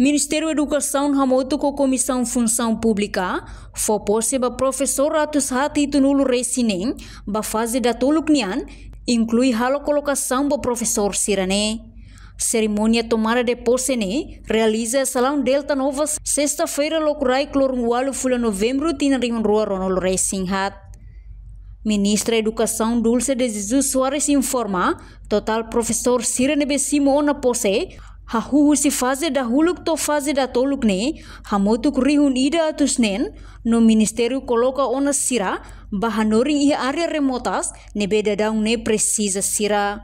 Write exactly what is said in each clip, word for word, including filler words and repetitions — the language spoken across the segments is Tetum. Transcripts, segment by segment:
Ministériu Edukasaun hamutuk ho Komisaun Funsaun Públika fó pose ba profesór atus haat hitunulu resin neen ba faze datoluk nian, inklui halo kolokasaun ba profesór sira-ne'e. Serimónia tomada de pose ne'e realiza iha Salaun Delta Nova, sesta-feira, Lokraik, loron ualu fulan Novembru, tinan rihun rua ruanulu resin haat. Ministra Edukasaun Dulce de Jesus Soares informa, totál profesór sira ne'ebé simu ona pose, hahú husi faze dahuluk to'o faze datoluk ne'e, hamutuk rihun ida atus neen, no ministériu koloka ona sira ba hanorin iha área remotas ne'ebé daudaun ne'e presiza sira.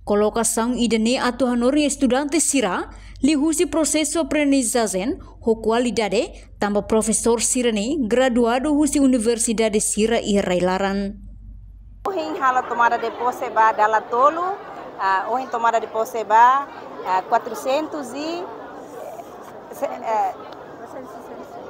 Kolokasaun ida-ne'e atu hanorin estudante sira liuhusi prosesu aprendizajen ho kualidade, tanba profesór sira-ne'e graduadu husi universidade sira iha rai-laran. Ohin halo tomada de pose ba dala tolu, ah, ohin tomada de pose ba, ah, quatrocentos e, se-, eh,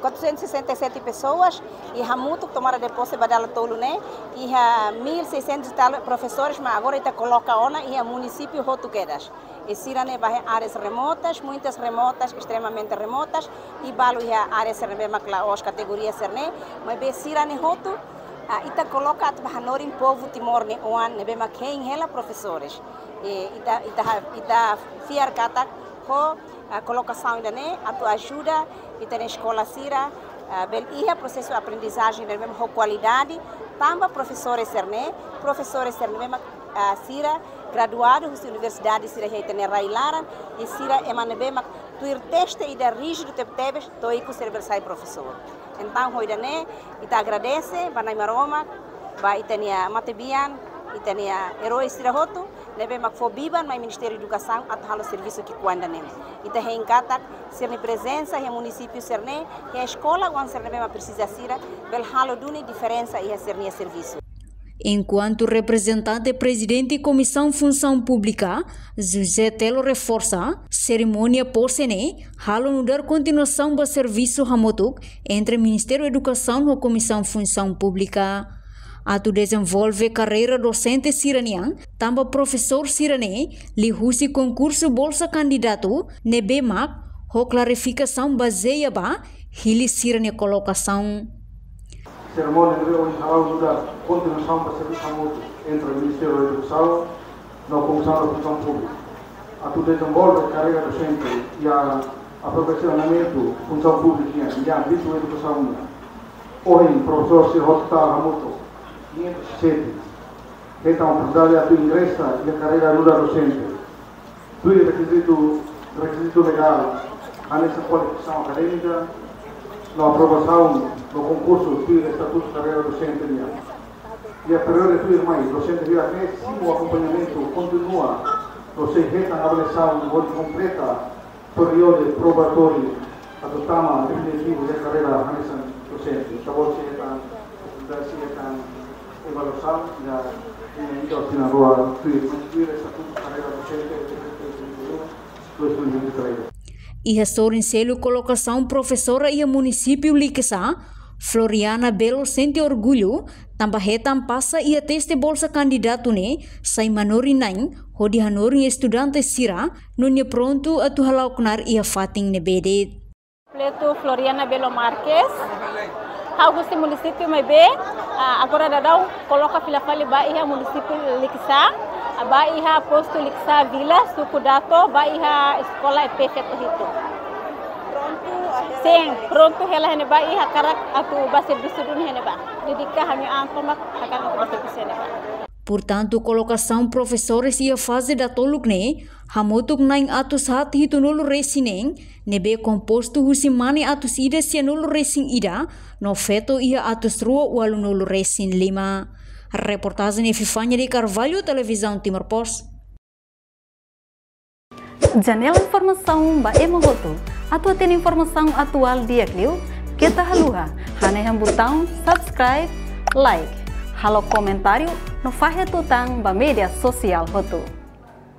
quatrocentos e sessenta e sete pessoas, i hamutuk tomada de pose ba dala tolu ne'e, iha mil seiscentos e tal profesores, mas agora ita koloka ona iha munisípiu hotu kedas. I sira-ne'e ba iha áreas remotas, muitas remotas, extremamente remotas, i balu iha áreas sira ne'ebé mak la'ós kategoria sira-ne'e, maibé sira-ne'e hotu, ah, ita koloka atu ba hanorin povu Timor nia oan ne'ebé mak hein hela profesores. I ita, ita ha-, ita fiar katak ho, ah, kolokasaun ida-ne'e atu ajuda ita-nia eskola sira, ah, bele iha prosesu aprendizajen ne'ebé mak ho kualidade, tanba profesores sira-ne'e, profesores sira ne'ebé mak, ah, sira graduadu husi universidade sira iha ita-nia rai-laran, i sira ema ne'ebé mak tuir teste ida ríjidu tebetebes, to'o ikus sira bele sai profesór. Entaun, ho ida-ne'e, ita agradese ba Na'i Maromak, ba ita-nia matebian, ita-nia erói sira hotu ne'ebé mak fó biban mai Ministériu Edukasaun atu halo servisu ki'ikoan ida-ne'e. Ita hein katak sira-nia prezensa iha munisípiu sira-ne'e, iha eskola oan sira ne'ebé mak presiza sira, bele halo duni diferensa iha sira-nia servisu. Enkuantu reprezentante Prezidente Komisaun Funsaun Públika, José Telo, reforsa, serimónia pose ne'e halo nu'udar kontinuasaun ba servisu hamutuk entre Ministériu Edukasaun ho Komisaun Funsaun Públika atu dezenvolve karreira dosente sira-nian, tanba profesór sira-ne'e liuhusi konkursu bolsa kandidatu ne'ebé mak ho klarifikasaun bazeia ba hili sira-nia kolokasaun. Serimónia ne'e ohin hala'o nu'udar kontinuasaun ba servisu hamutuk entre Ministériu Edukasaun no Komisaun Funsaun Públika atu dezenvolve karreira dosente i aperfeisoamentu funsaun públika nian iha ámbitu edukasaun nian. Ohin profesór sira hotu totál hamutuk quinhentos e sete hetan oportunidade atu ingresa iha karreira nu'udar dosente. Tuir rekizitu, rekizitu legál, hanesan kualifikasaun akadémika, no aprovasaun no konkursu tuir estatutu karreira dosente nian. Iha períodu tuirmai, dosente sira ne'e simu akompañamentu kontínuu, no sei hetan avaliasaun hodi kompleta períodu probatóriu atu tama definitivu iha karreira hanesan dosente. Ita-boot sei hetan, ita sei hetan avaliasaun iha, iha, iha tinan rua tuirmai, tuir estatutu karreira dosente, dois mil e vinte e três. Iha sorin selu kolokasaun profesora iha munisípiu Likisá, Floriana Belo sente orgullu tanba hetan pasa iha teste bolsa kandidatu ne'e sai manorin-na'in hodi hanorin estudante sira no nia prontu atu hala'o knaar iha fatin ne'ebé de'it. Kompletu Floriana Belo Marques. Ha'u husi munisípiu Maibé, ah, agora daudaun koloka fila fali ba iha munisípiu Likisá, ah, ba iha postu Likisá Vila, suku Dato, ba iha eskola E P feto hitu. Sin, prontu hela iha ne'ebá i hakarak atu ba servisu duni iha ne'ebá. Dedika ha'u-nia an tomak hakarak atu ba servisu iha ne'ebá. Portantu, kolokasaun profesores iha faze datoluk ne'e hamutuk na'in atus haat hitunulu resin neen, ne'ebé kompostu husi mane atus ida sianulu resin ida, no feto iha atus rua ualunulu resin lima. Reportajen Epifania de Carvalho, Televizaun Timor Post. Janela informasaun ba ema hotu. Atu hatene informasaun atuál di'ak liu, keta haluha hanehan butaun subscribe, like, halo komentáriu no fahe tutan ba média sosiál hotu.